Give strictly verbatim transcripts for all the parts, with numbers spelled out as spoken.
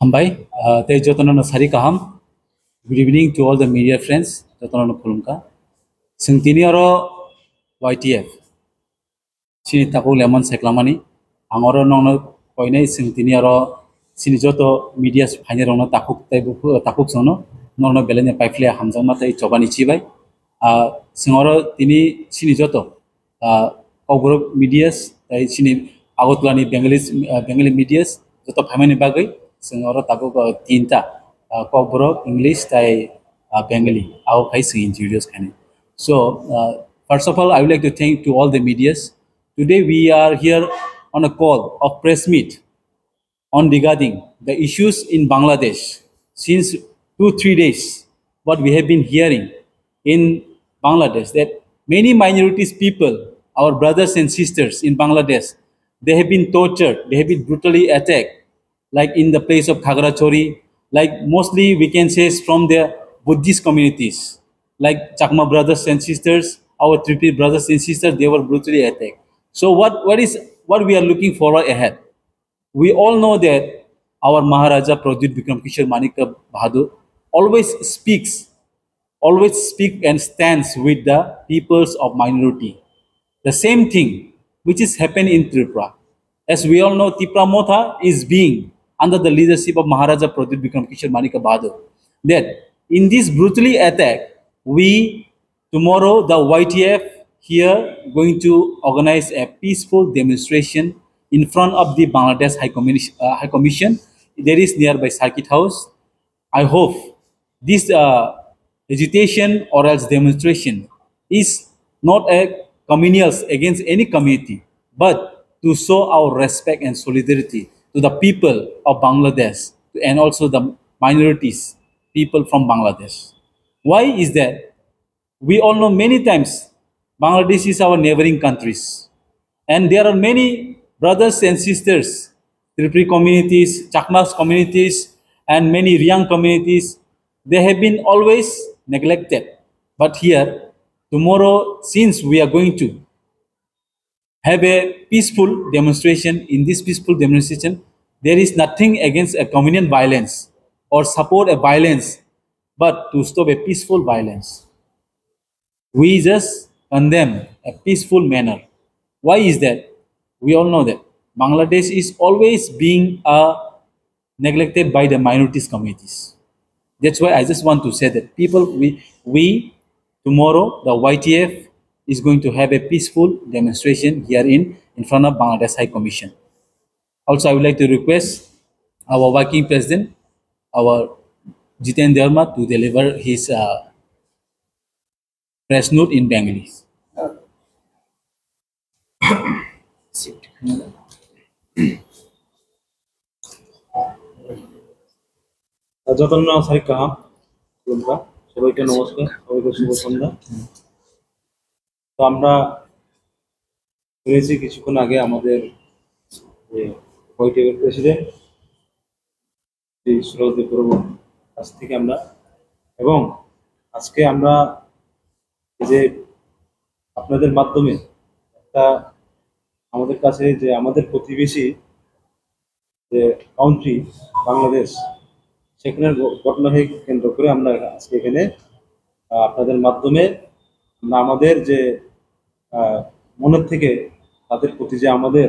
Hambai, ah, tei jotono no sari kaham. Good evening to all the media friends. Jotono no khulumkha. Chwng tini oro Y T F, chini takhuk lemon seklamani. Ang oro nongno koinai chwng tini oro chini joto media phainai rokno takhuk tei buphuru, takhuk chwngno nongno belai ni paiphle hamjakma tei chobani chibai. Ah, chwng oro tini chini joto ah, Kokborok medias, tei chini Agartala ni Bengali, ah, Bengali medias, joto phaimani bagwi chwng oro tabuk, ah, tinta, ah, Kokborok, English, tei, ah, Bengali, abo khai chwng introduce khainai. So, ah, first of all, I would like to thank to all the medias. Today we are here on a call of press meet on regarding the issues in Bangladesh. Since two, three days, what we have been hearing in Bangladesh, that many minorities people, our brothers and sisters in Bangladesh, they have been tortured, they have been brutally attacked, like in the place of Khagrachari, like mostly we can say from the Buddhist communities, like Chakma brothers and sisters, our Tripuri brothers and sisters, they were brutally attacked. So what, what is, what we are looking forward ahead? We all know that our Maharaja Pradyut Bikram Kishore Manikya Bahadur always speaks, always speak and stands with the peoples of minority. The same thing which is happening in Tripura. As we all know, Tipra Motha is being under the leadership of Maharaja Pradyut Bikram Kishore Manikya Bahadur. That in this brutally attack, we tomorrow, the Y T F here going to organize a peaceful demonstration in front of the Bangladesh High Commission, uh, High Commission. That is nearby Circuit House. I hope this, uh, agitation or else demonstration is not a communals against any community, but to show our respect and solidarity to the people of Bangladesh and also the minorities, people from Bangladesh. Why is that? We all know many times Bangladesh is our neighboring countries, and there are many brothers and sisters, Tripuri communities, Chakmas communities, and many Riang communities. They have been always neglected. But here, tomorrow, since we are going to have a peaceful demonstration, in this peaceful demonstration, there is nothing against a communal violence or support a violence, but to stop a peaceful violence. We just condemn a peaceful manner. Why is that? We all know that Bangladesh is always being, uh, neglected by the minorities communities. That's why I just want to say that people, we, we tomorrow, the Y T F is going to have a peaceful demonstration here in, in front of Bangladesh High Commission. Also, I would like to request our working president, our Jiten Debbarma, to deliver his, uh, press note in Bengali. যতন সারি কাহাম, খুলুমকা, সবাইকে নমস্কার, সবাইকে শুভ সন্ধ্যা। তো আমরা শুনেছি কিছুক্ষণ আগে আমাদের যে ওয়াইটিএফ এর প্রেসিডেন্ট শ্রী সুরজ দেববর্মার কাছ থেকে আমরা, এবং আজকে আমরা এই যে আপনাদের মাধ্যমে একটা আমাদের কাছে যে আমাদের প্রতিবেশী যে কান্ট্রি বাংলাদেশ, সেখানের ঘ-, ঘটনাকে কেন্দ্র করে আমরা আজকে এখানে, আহ, আপনাদের মাধ্যমে আমরা আমাদের যে, আহ, মনের থেকে তাদের প্রতি যে আমাদের,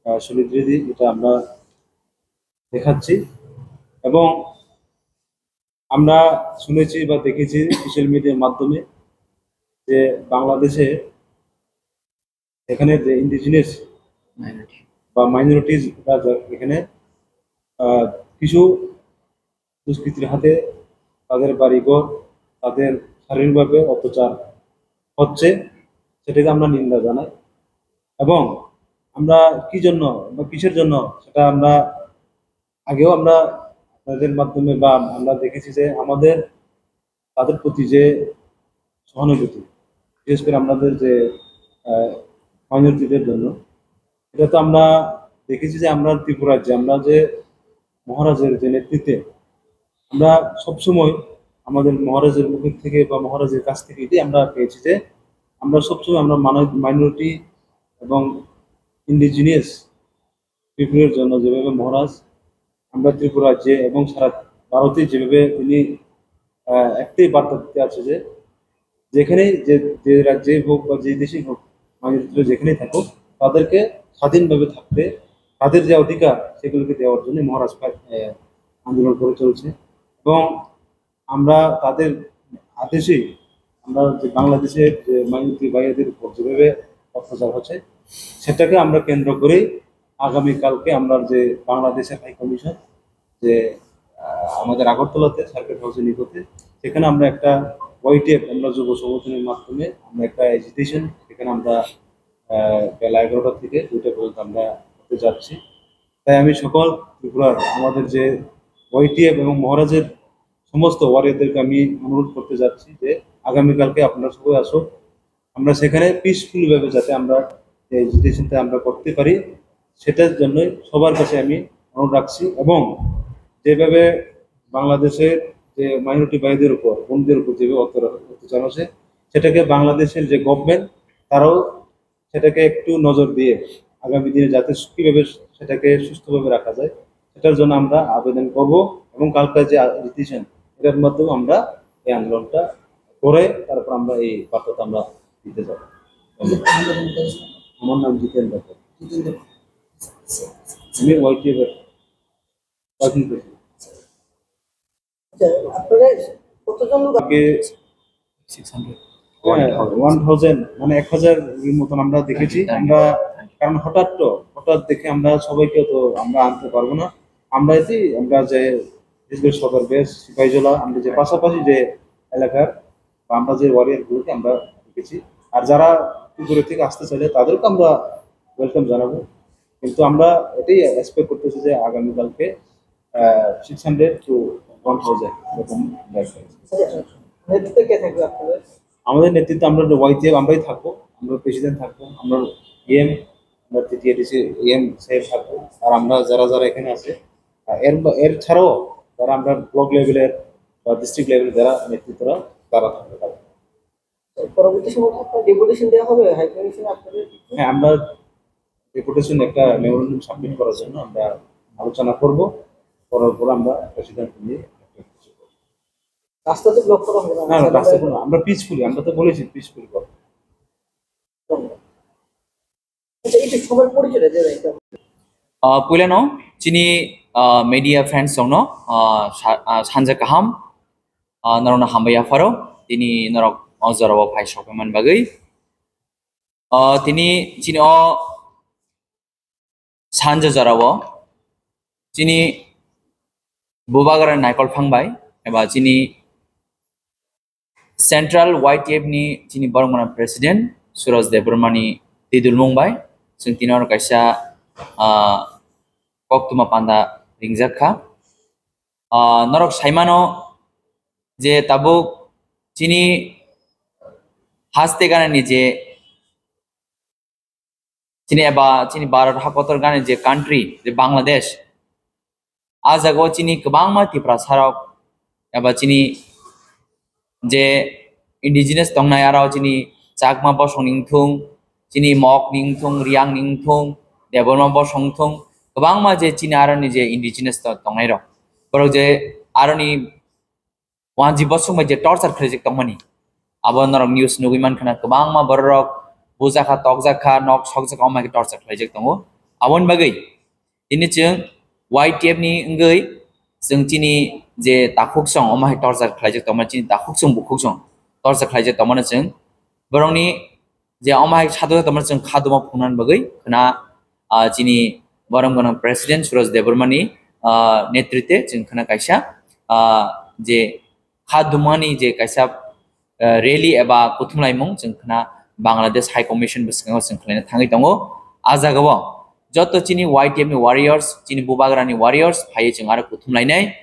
আহ, সলিডারিটি, এটা আমরা দেখাচ্ছি। এবং আমরা শুনেছি বা দেখেছি সোশ্যাল মিডিয়ার মাধ্যমে যে বাংলাদেশে এখানে যে ইন্ডিজিনাস বা মাইনরিটিজ এখানে, আহ, কিছু দুষ্কৃতীর হাতে তাদের বাড়িঘর, তাদের শারীরিকভাবে অত্যাচার হচ্ছে, সেটাকে আমরা নিন্দা জানাই। এবং আমরা কি জন্য বা কিসের জন্য, সেটা আমরা আগেও আমরা আপনাদের মাধ্যমে বা আমরা দেখেছি যে আমাদের তাদের প্রতি যে সহানুভূতি, বিশেষ করে আমাদের যে, আহ, মাইনরিটিদের জন্য, এটা তো আমরা দেখেছি যে আমরা ত্রিপুরার যে, আমরা যে মহারাজের যে নেতৃত্বে আমরা সবসময় আমাদের মহারাজের মুখ থেকে বা মহারাজের কাছ থেকে এটাই আমরা পেয়েছি যে আমরা সবসময় আমরা মানব-, মাইনরিটি এবং ইন্ডিজিনিয়াস পিপলের জন্য যেভাবে মহারাজ আমরা ত্রিপুরা রাজ্যে এবং সারা ভারতে যেভাবে তিনি আহ, একটাই বার্তা দিতে আছে যে যেখানেই যে যে রাজ্যেই হোক বা যে দেশেই হোক, মাইনরিটিরা যেখানেই থাকুক, তাদেরকে স্বাধীনভাবে থাকতে, তাদের যে অধিকার সেগুলোকে দেওয়ার জন্য মহারাজ প্রায়, আহ, আন্দোলন করে চলছে। এবং আমরা তাদের আদেশেই আমরা যে বাংলাদেশের যে মাইনরিটি ভাইদের উপর যেভাবে অত্যাচার হচ্ছে, সেটাকে আমরা কেন্দ্র করেই আগামীকালকে আমরা যে বাংলাদেশের হাই কমিশন যে আহ, আমাদের আগরতলাতে সার্কিট হাউসের নিকটে, সেখানে আমরা একটা ওয়াইটিএফ আমরা যুব সংগঠনের মাধ্যমে আমরা একটা এজিটেশন এখানে আমরা আহ, বেলা এগারোটা থেকে দুইটা পর্যন্ত আমরা করতে যাচ্ছি। তাই আমি সকল ত্রিপুরার আমাদের যে ওয়াইটিএফ এবং মহারাজের সমস্ত ওয়ারিয়রদেরকে আমি অনুরোধ করতে যাচ্ছি যে আগামীকালকে আপনারা সবাই আসুন, আমরা সেখানে পিসফুলি ভাবে যাতে আমরা এই এজিটেশনটা আমরা করতে পারি, সেটার জন্য সবার কাছে আমি অনুরোধ রাখছি। এবং যেভাবে বাংলাদেশের যে মাইনরিটি ভাইদের উপর, বোনদের উপর যেভাবে অত্যাচার অত্যাচার হচ্ছে, সেটাকে বাংলাদেশের যে গভর্নমেন্ট, তারাও সেটাকে একটু নজর দিয়ে আগামী দিনে যাতে সু- কিভাবে সেটাকে সুস্থভাবে রাখা যায়, সেটার জন্য আমরা আবেদন করব। এবং কালকে যে আ- decision, এটার মাধ্যমে আমরা এই আন্দোলনটা করে তারপর আমরা এই বার্তাটা আমরা দিতে যাব। ধন্যবাদ। আমার নাম জিতেন ব্যাপারী। আমি ওয়াইটিএফ এর ওয়ার্কিং প্রেসিডেন্ট। আচ্ছা, আপনারা কতজন লোক? আগে সিক্স হান্ড্রেড। হ্যাঁ, ওয়ান থাউজেন্ড, মানে এক হাজার এর মতন আমরা দেখেছি। আমরা, কারণ হঠাৎ তো, হঠাৎ দেখে আমরা সবাইকে তো আমরা আনতে পারবো না। আমরা এসে, আমরা যে বিশেষ করে সদর বেস, সিপাহীজলা, আমরা যে পাশাপাশি যে এলাকার বা আমরা যে ওয়ারিয়র গুলোকে আমরা দেখেছি। আর যারা দূরে থেকে আসতে চাইলে তাদেরকে আমরা ওয়েলকাম জানাবো। কিন্তু আমরা এটাই এক্সপেক্ট করতেছি যে আগামীকালকে six hundred two one thousand এরকম ব্যাগ হয়েছে। নেতৃত্বে কে থাকবে আপনাদের? আমাদের নেতৃত্বে আমরা ওয়াইটিএফ আমরাই থাকবো, আমরা প্রেসিডেন্ট থাকবো, আমরা ইএম, আমরা টিটিএডিসি ইএম সাহেব থাকবো। আর আমরা যারা যারা এখানে আছে, আহ, এর এর ছাড়াও যারা আমরা ব্লক লেভেলের বা ডিস্ট্রিক্ট লেভেলের যারা নেতৃত্বরা, তারা থাকবে, তারা। পরবর্তী সময় কি আপনার ডেপুটেশন দেওয়া হবে হাই কমিশনে আপনাদের? হ্যাঁ, আমরা ডেপুটেশন একটা মেমোরেন্ডাম সাবমিট করার জন্য আমরা আলোচনা করব, করার পর আমরা একটা সিদ্ধান্ত নিয়ে একটা কিছু করব। রাস্তা তো ব্লক করা হবে না? না, না, রাস্তা কোনো, আমরা পিসফুলি, আমরা তো বলেছি পিসফুলি করব। আচ্ছা, একটু সবার পরিচয়টা দিয়ে দেন। Ah, puilano chini, ah, media friends rokno, ah, sa- ah, sanja kaham, ah, norokno hambai yapharo, tini norok o jorao phai sokmani bagwi. Ah, tini chini o sanja jorao chini bubagra naikol phang bai eba chini Central Y T F ni chini borok mano president Suraj Debbarma ni tidulmung bai chwng tini oro kaisa, ah, koktwma panda ringjak kha. Ah, norok saimano je tabuk chini haste ganani je chini eba chini Bharat hakotor gani je country, je Bangladesh, a jagao chini kwbangma Tiprasa rok eba chini je indigenous tongnai, aro chini Chakma bosong ni wngthung, chini Mok ni wngthung, Riang ni wngthung, Debbarma bosong wngthung, kwbangma je chini aroni je indigenous to- tongnai rok, borok je aroni wanji bosong bai je torture khlaijak tongmani, abo norok news nugui mankha na, kwbangma bororok bujakha, tokjakha, nok sokjakha, omo hai khe torture khlaijak tongo. Aboni bagwi tini chwng Y T F ni wngwi chwng chini je takhuk song, omo hai torture khlaijak tongmani, chini takhuk song, bukhuk song torture khlaijak tongmani chwng borokni je omo hai sadok tongmani chwng kha duma phungnani bagwi khna, ah, chini borom gwnang president Suraj Debbarma ni, ah, netritwe chwng khna kaisa, ah, je kha dumani je kaisa, ah, rally eba kuthumlaimung chwng khna Bangladesh High Commission bwskango chwng khlaina thangwi tongo. A jagao joto chini Y T F ni warriors, chini bubagrani warriors phaiwi chwng aro kuthumlainai.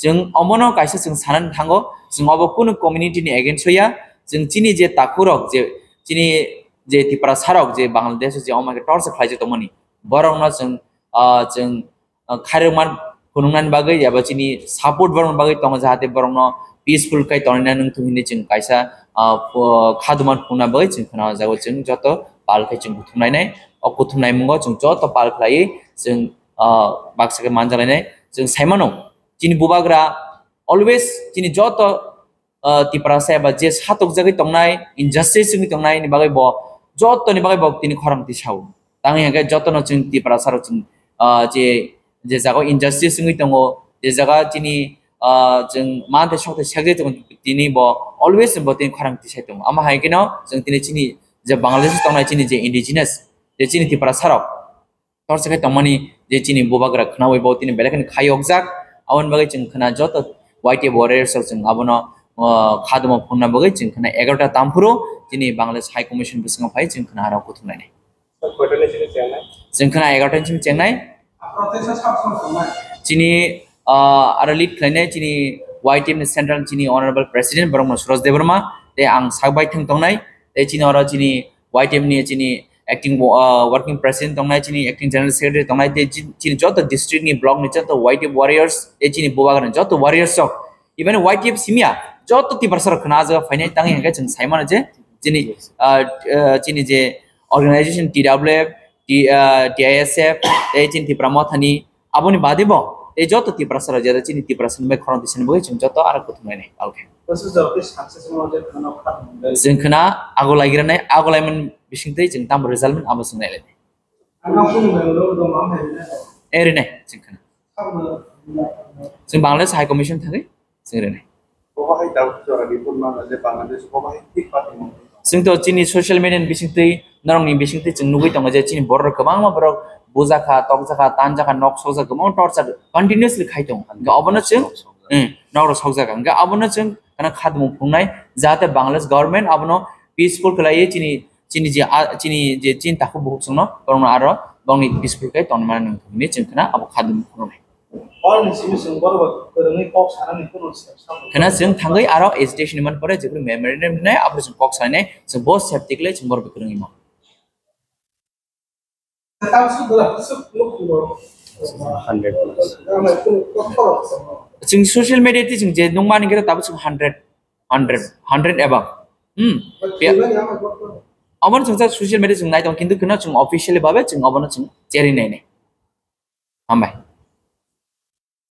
Chwng omono kaisa chwng sanani thango, chwng obo kunu community ni against o ya, chwng chini je takhurok, je chini je Tiprasa rok je Bangladesh o je omo khe torture khlaijak tongmani, borokno chwng, ah, chwng, ah, khairokma phunuknani bagwi eba chini support borokni bagwi tongo, jahate borokno peaceful khai tonina nung thung hinwi chwng kaisa, ah, pho- kha duma phunukna bagwi chwng khna o jaga o chwng joto pal khai chwng kuthumlainai. O kuthumlaimungo chwng joto pal khlaiwi chwng, ah, baksa khe manjalainai. Chwng saimano, chini bubagra always chini joto, ah, Tiprasa eba je satokjagwi tongnai, injustice wngwi tongnai ni bagwi bo, jotoni bagwi bo tini khorang tisao. Tangwi hwnkhe jotono chwng Tiprasa rok chwng, ah, je, je jaga injustice wngwi tongo, je jaga chini, ah, chwng manthe sokte sekjai tongo, tini bo always bo tini khorang tisai tongo. Amo hai kheno chwng tini chini je Bangladesh tongnai chini je indigenous, je chini Tiprasa rok, torsa khe tongmani je chini bubagra khnaui bo tini belai kheno khayokjak. Aboni bagwi chwng khna joto Y T F warriors rok chwng abono, ah, khadmo phunna bagwi chwng khna egarota tamphuru chini Bangladesh High Commission bwskango phai chwng khna aro kuthumlainai. Chwng khna egarota ni simi chengnai. Chini, ah, aro lead khlainai chini Y T F ni central chini honorable president borokno Suraj Debbarma, tei ang sak bai thang tongnai, tei chini oro chini Y T F ni chini acting, ah, working president tongnai, chini acting general secretary tongnai, tei chi-, chini joto district ni block ni joto Y T F warriors, tei chini bubagra ni joto warriors rok, even Y T F simya joto Tiprasa rok khna ajak phainai tangwi hwnkhe chwng saimano je chini, ah, ah, chini je organization T W F, T-, ah, T I S F, tei chini Tipra Mothani, aboni bade bo tei joto Tiprasa rok jera chini Tiprasa ni bai khorang tisani bagwi chwng joto aro kuthumlainai. Okay. Chwng khna ago laigiranai, ago laimani bisingtwi chwng tamo result mani abo chwng nailainai. Erinai chwng khna. Chwng Bangladesh High Commission thangwi chwng rinai. Chwng to chini social media ni bisingtwi, norokni bisingtwi chwng nugwi tongo je chini borok rok kwbangma borok bujakha, tokjakha, tanjakha, nok sokjak, kwbangma torture continuously khai tongo. Hwnkhe obono chwng, eh, nok rok sokjak. Hwnkhe abono chwng khna khadmung phunuknai, jahate Bangladesh government abono peaceful khlaiwi chini, chini je, a, chini je chini takhuk bukhuk chwngno, borokno aro bongni peaceful khe tongmani nang thumni chwng khna abo khadmung phunuknai. Hor ni simi chwng borok bai kwrwngwi kok sanani kunu se-, sabo. Khna chwng thangwi aro agitation ni man pore jephru memorandum rinai, aphuru chwng kok sanai, chwng bo safety khlai chwng borok bai kwrwngwi ma. Hundred plus. Chwng social media ti chwng je nung mani khe tabuk chwng hundred, hundred, hundred above. Hmm. Obono chwng sa social media chwng nai tong, kintu khna chwng officially babe chwng obono chwng cheri nai nai. Hambai.